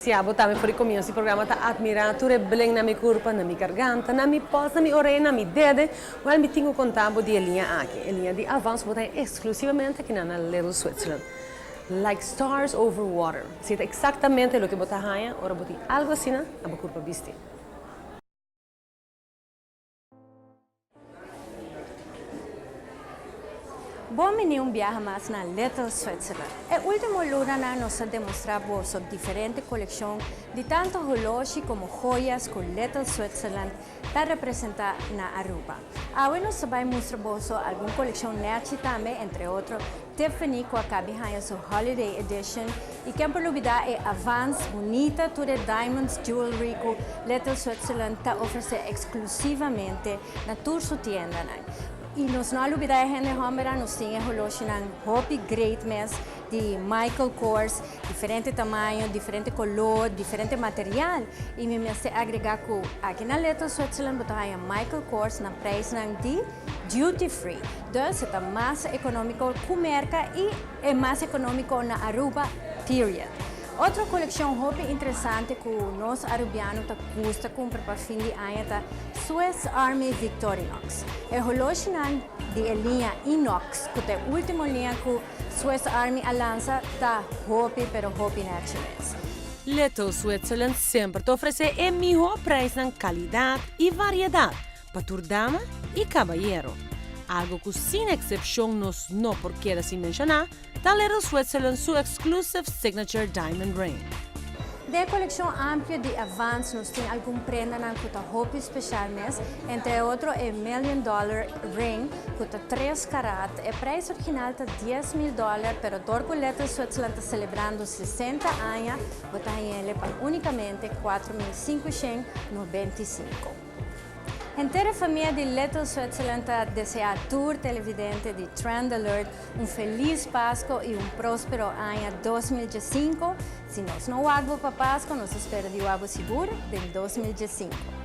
Si abo tambe for di comienzo di programa ta admira tur e bling na mi curpa, na mi garganta, na mi pols, na mi orea, na mi dede, well mi tin cu conta bo di e liña aki. E liña di Avance bo ta haña exclusivamente aki na na Little Switzerland. Like stars over water. Esey ta exactamente loke bo ta haña ora bo tin algo asina na bo curpa bisti. Bon bini un biaha mas na Little Switzerland. E ultimo lunanan nos a demostra boso diferente coleccion di tanto holoshi como joyas cu Little Switzerland ta representa na Aruba. Awe nos ta bay mustra boso algun coleccion nechi tambe, entre otro Tiffany cu a cabi haña su Holiday Edition y ken por lubida e Avance bunita tur e diamonds jewelry cu Little Switzerland ta ofrece exclusivamente na tur su tiendanan. Y nos no a lubida e hende hombernan, nos tin e holoshinan hopi great mes di Michael Kors, diferente tamaño, diferente color, diferente material y mi mester agrega cu aki na Little Switzerland bo ta haña Michael Kors na prijsnan di Duty free. Dus e ta mas economico cu Merca y e mas economico na Aruba, period. Otro coleccion hopi interesante cu nos Arubiano ta gusta cumpra pa fin di aña ta Swiss Army Victorinox. E holoshinan di e liña Inox cu ta e ultimo liña cu Swiss Army a lansa ta hopi pero hopi nechi mes. Little Switzerland semper ta ofrece e miho prijsnan calidad y variedad Pa tur dama i kabayero. Algo ku sin eksepshon nos no por keda sin menshoná ta Little Switzerland su exclusive signature diamond ring. Den e kolekshon amplio di Avance nos tin algun prendanan ku ta hopi speshal mes, entre otro e Million Dollar Ring ku ta tres karat. E prijs original ta 10,000 dòler pero dor ku Little Switzerland ta selebrando 60 aña bo ta hañ'ele pa únikamente 4,595. Henter e famia di Little Switzerland ta desea tur televidente di Trend Alert un felis Pasco y un prospero aña 2015. Si nos no wak bo pa Pasco, nos ta spera di wak bo sigur den 2015.